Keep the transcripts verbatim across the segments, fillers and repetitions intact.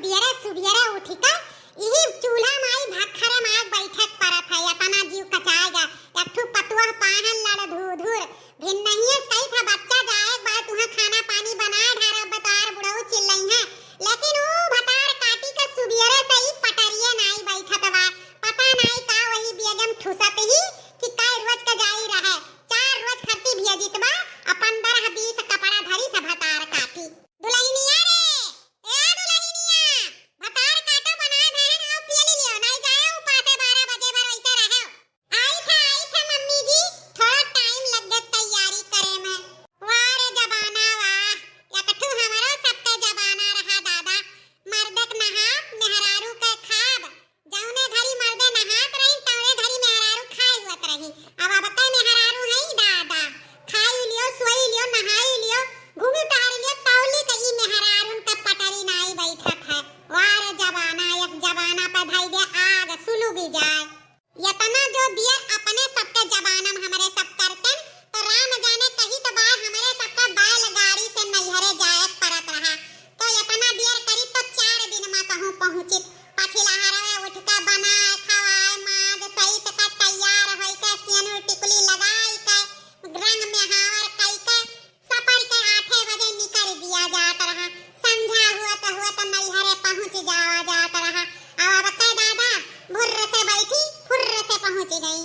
बियरे सुबियरे उठिका इही चूल्हा माई भखरे माग बैठक परत है, एतना जीव कचाएगा। एक ठू पतुआ पाहन लड़ धूधुर, भिन्नहिए सहित है बच्चा जाए के बाद तुहाँ खाना पानी बना ढारा बतार बुढ़ऊ चिल्लई है, लेकिन ऊ भतार काटी के सुबियरे से ई पटरिए नाई बैठत बा। पता नाई का वही बियगम ठुसत ही कि कै रोज के जाई रहे, चार रोज खर्ची भेजित बा, आ पन्द्रह बीस कपड़ा धरी से भतार काटी। दुलहिनिया रे, ए दुलहिनिया, भतार काटो बनाए भैन, आओ पियली लियो, नाई जाए उपासे बारह बजे भर वैसे रहो। आई था, आई था मम्मी जी, थोड़ा टाइम लग गया तैयारी करे में। वाह रे जमाना वाह, एक ठू हमरो सबके जमाना रहा दादा, मर्दक नहाब, मेहरारू के खाब, जौने घरी मर्दे नहात रही, तौने घरी मेहरारू खाए हुअत रही। अब, अब के मेहरारू हैं दादा, खाई लियो, सोई लियो, नहाई लियो, घूमी टहरी लियो, तौली के ई मेहरारून के पटरी नाई बैठत है। वाह रे जमाना, एक जमाना पे धई दे आग, सुलुगी जाए। यतना जो दियर अपने सबके जमाना में हमरे सब करतन, तो राम जाने कही तो बाय हमरे सबके बैलगाड़ी से नैहरे जाए परत रहा। तो एतना दियर करी तो चार दिन में कहूँ पहुँचित। पछिला हरवे उठ के बनाए, खवाए, माज, सहित के तैयार होई के, सेनुर टिकुली लगाई के, रंग मेहावर कई के, सपर के आठे बजे निकल दिया जात रहा। संझा हुअत हुअत नैहरे पहुँच जावा जात रहा। अब, अब के दादा भुर्र से बैठी, फुर्र से पहुँच गई।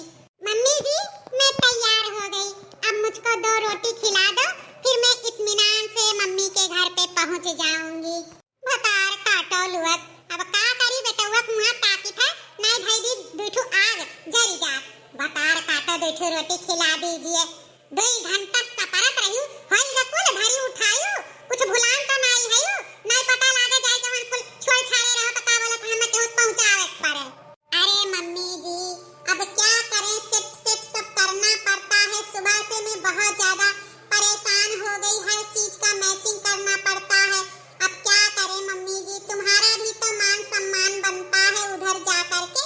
मम्मी जी, मैं तैयार हो गई, अब मुझको दो रोटी खिला दो, फिर मैं इत्मीनान से मम्मी के घर पे पहुँच जाऊंगी। भतार काटो लुअत, अब का करी बेटउआ के मुँहा ताकित है, नाई धई दी दुई ठू आग जरी जात। भतार काटो दुई ठू रोटी खिला दीजिए। दुई घंटा सपरत रही, होई ग कुल धरी उठायु, कुछ भुलान तो नाई हयु, नाई पता लागे जाए जवन कुल छोड़ छाड़े रहो तो का बोलत हमें केहू पहुँचावे के पड़े। अरे मम्मी जी, अब क्या करें, सेट सेट सब करना पड़ता है। सुबह से मैं बहुत ज्यादा परेशान हो गई, हर चीज का मैचिंग करना पड़ता है। अब क्या करें मम्मी जी, तुम्हारा भी तो मान सम्मान बनता है उधर जा करके।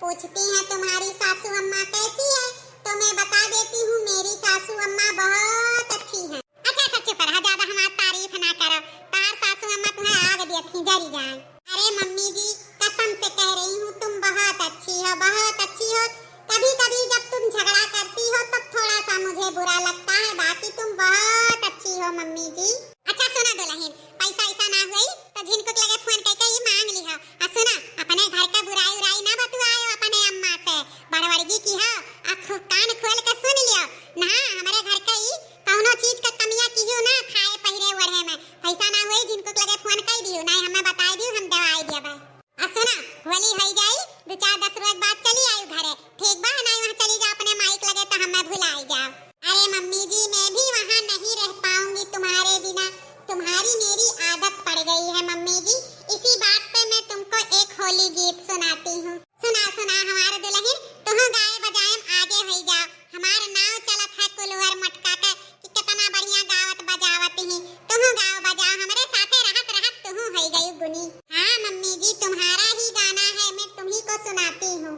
पूछती हैं तुम्हारी सासू अम्मा कैसी है, तो मैं बता देती हूँ, मेरी सासू अम्मा बहुत अच्छी हैं। अच्छा, अच्छा, चुप रहा, ज्यादा हमार तारीफ ना करो। तार सासू अम्मा तुम्हें आग दिया थी, जरी जान। अरे मम्मी जी, कसम से कह रही हूँ, तुम बहुत अच्छी हो, बहुत अच्छी हो। कभी-कभी जब तुम झगड़ा करती हो, तब थोड़ा सा मुझे बुरा लगता है, बाकी तुम बहुत अच्छी हो मम्मी जी। अच्छा सुना दुलहिन, पैसा ऐसा ना हुई तो झिनकुक लगे फोन करके ई मांग लिहो। आ सुना, अपने घर का बुराई उराई ना बतुआयो अपने अम्मा से। बड़वड़गी की हो, आ खु-, कान खोल के सुन लियो। ना, हमरे घर का ई कौनो चीज का कमिया किहियो ना खाए पहिरे ओढ़े में। ऐसा ना हुई झिनकुक लगे फोन कर दियो, ना हमें बताई दियो, हम दवाई देबे। आ सुना, होली होई जाई, दो चार दस रोज बाद चली आयु घरे, ठीक बा? नाई वहाँ चली जा अपने माई के लगे तो हमें भुलाई जाओ। अरे मम्मी जी, मैं भी वहाँ नहीं रह पाऊंगी तुम्हारे बिना, तुम्हारी मेरी आदत पड़ गई है मम्मी जी। इसी बात पे मैं तुमको एक होली गीत सुनाती हूँ। सुना, सुना हमारे दुलहिन, तुहू गाए बजाए में आगे होई जाओ। हमार नाव चलत है कुलवर मटका के कि कितना बढ़िया गावत बजावत ही। तुहू गाओ बजाओ, हमरे साथे रहत रहत तुहू होई गई गुनी। हाँ मम्मी जी, तुम्हारा ही गाना है, मैं तुम्ही को सुनाती हूँ।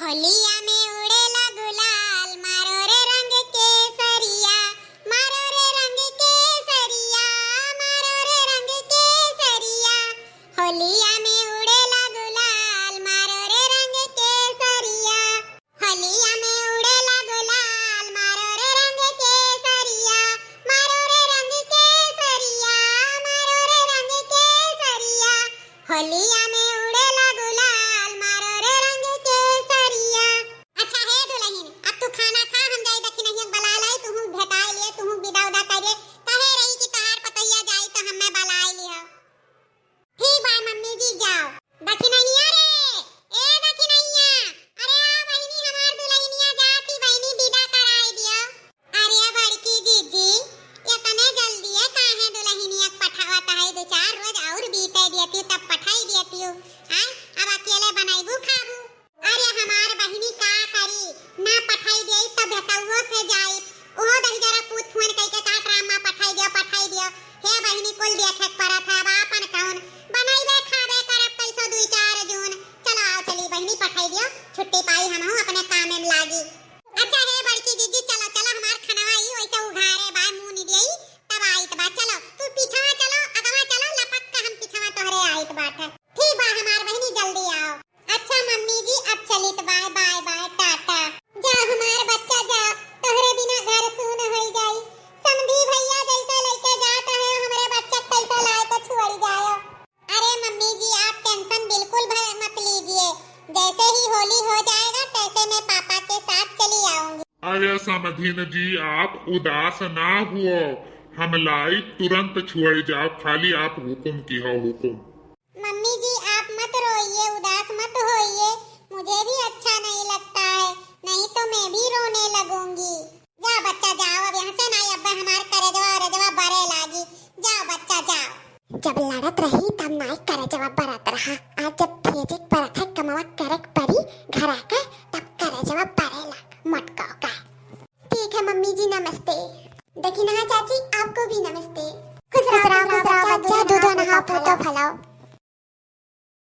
होलिया में उड़ेला गुलाल, मारो रे रंग केसरिया, मारो रे रंग केसरिया, मारो रे रंग केसरिया। होलिया में उड़ेला गुलाल, मारो रे रंग केसरिया। होलिया में उड़ेला गुलाल, मारो रे रंग केसरिया, मारो रे रंग केसरिया, मारो रे रंग केसरिया। होलिया में उड़ेला गुलाल, मारो रे रंग केसरिया। अच्छा हे दुलहिन, अब तू खाना खा, हम जाई दखिनहिया के बलाए लाई, तुहू भेटाए लिए, तुहू बिदा उदा करे, कहे रही कि तहार पतोहिया जाई तो हमें बलाए लियो। ठीक बा मम्मी जी, जाओ। दखिनहिया रे, ए दखिनहिया, अरे आ बहिनी, हमार दुलहिनिया जाती बहिनी, बिदा कराई दियो। अरे बड़की जीजी, इतने जल्दी है काहे दुलहिनिया के पठावत है? दो चार रोज और बीते देती तब पठाई देती हो। आय, अब अकेले बनैबू खाबू? अरे हमार बहिनी का करी, ना पठाई देई त भेटौओ से जाई। ओहो दहिजरा पूत फोन कइके कहत रहा, "अम्मा पठाई दियो, पठाई दियो।" हे बहिनी, कुल देखे के परत है, अब आपन कौन बनैबे खाबे करब कैसो दुई चार जून। चलो आओ चली बहिनी, पठाई दियो, छुट्टी पाई हमहू अपने कामे में लागी। अच्छा हे बड़की जीजी, चलो, चलो, हमार खनवा ई वैसे उघारे बा, मुंह नहीं देई, तब आइत बा। चलो, तू पीछवा चलो, अगवा चलो, लपक समधिन जी, आप उदास ना हुओ, हम लाई तुरंत छुए जाब, खाली आप हुकुम किहो, हुकुम। मम्मी जी, आप मत रोइए, उदास मत होइए, मुझे भी अच्छा नहीं लगता है, नहीं तो मैं भी रोने लगूंगी। जा बच्चा जाओ, अब यहाँ से ना, अब हमार करेजवा उरेजवा बरे लागी। जाओ बच्चा जाओ। जब लड़त रही तब नाई करेजवा बरत रहा, आज जब भेजे के परत है, कमवा करे के परी घर आके, तब करेजवा बरे लाग। मटका का। ठीक है मम्मी जी, नमस्ते। दखिनहा चाची, आपको भी नमस्ते। खुश रहो, खुश रहो, बच्चा, दूधो नहाओ, पोतो फलाओ।